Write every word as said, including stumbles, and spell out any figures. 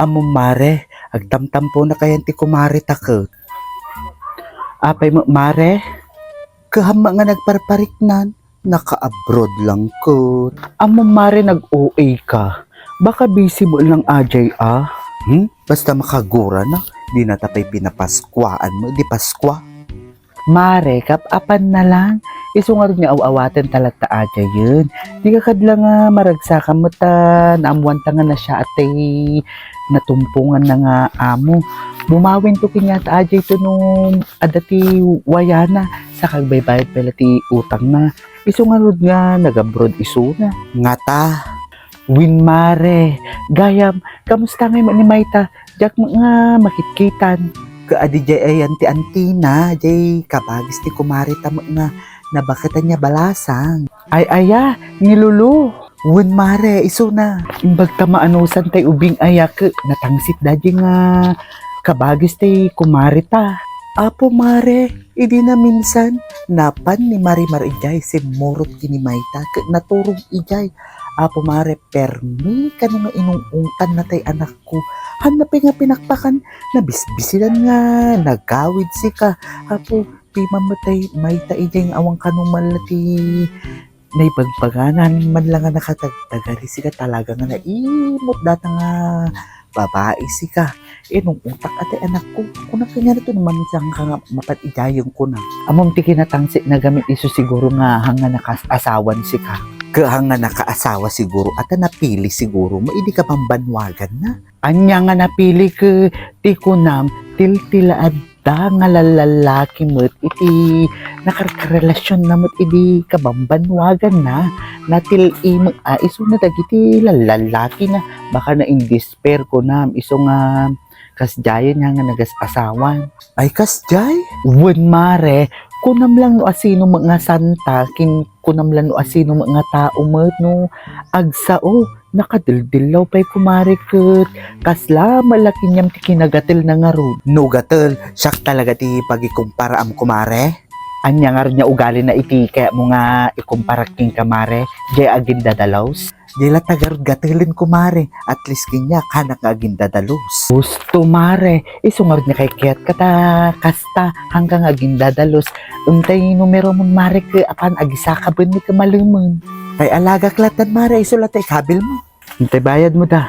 Ammom, mare, agtamtampo na kayan ti kumare ta ket. Apay met, mare? Kahamma nga nagparpariknan, naka-abroad lang ket. Ammom, mare, nag-O A ka. Baka busy mo lang ajay, ah. Hmm? Basta makagura na, di na tapay pinapaskuaan mo, di Paskua. Mare, kap-apan na lang. Isu ngarud nga aw-awaten ta latta ajayen. Di ka kadla nga maragsakan met ta naammuanta nga nasiaatay natumpongan na nga amo. Bumawin to kaniata ajay to no adda ti wayana. Sa kagbaybayad pay la ti utangna. Isu ngarud nga nag-abroad isuna. Ngata. Wen, mare, gayam, kamusta ngay met ni Mayta? Diak met nga makitkitan. Ket adi jay ayan ti antina, jay kabagis ti kumare ta met nga nabaketan nga balasang. Ay, aya, ni Lulu. Wen, mare, isuna. Imbag ta maanusan tay ubing aya ket natangsit da jay nga kabagis tay kumare ta. Apo, mare, idi naminsan, napan ni Marimar idiay simmurot ken ni Mayta ket naturog idiay. Apo, mare, permi kano nga inung-ungtanna tay anakko. Hanna pay nga pinakpakan, nabisbisilan nga nagawid sika. Apo, piman met tay Mayta idiay nga awan kano man la ti naibagbaganan man la nga nakatagtagari sika, talaga nga naimut data nga babai sika. Inung-ungtak atay anakko. Kuna kaniana to naman sangka nga mapan idiayen kuna. Ammom ti kinatangsit na gamin isu siguro nga hanga nakas-asawan sika. Ket hanga nakaasawa siguro, ata napili siguro, mo idi kabambanwagan na. Ania nga napili ket ti kunam, tiltila adda nga lallallaki met iti nakarkarelasion na met idi kabambanwagan na. Natil-i met a isu na dagiti lallallaki na. Baka na in despair kunam, isu nga kasdiayen nga nagas-asawan. Ay, kasdiay? Wen, mare, kunam lang no asino met nga santa, ken kunam lang no asino met nga tao met no agsao. Nakadildillaw pay, kumare, ket kasla met la kaniam ti kinagatelna ngarud. No gatel, siak talaga ti pagikumparaam, kumare. Ania ngarud nga ugalina iti kayatmo nga ikumparak kenka, mare? Jay agindadalus? Jay la ta ngarud gatelen, kumare. At least kaniak, hanak nga agindadalus. Husto, mare. Isu ngarud nga kaykayatka ta kasta, hangka nga agindadalus. Untay numeromon, mare, ket apan agisakabenmi ket malemen. Tay alagak latan, mare, isu la tay kabilmo. Untay bayadmo da.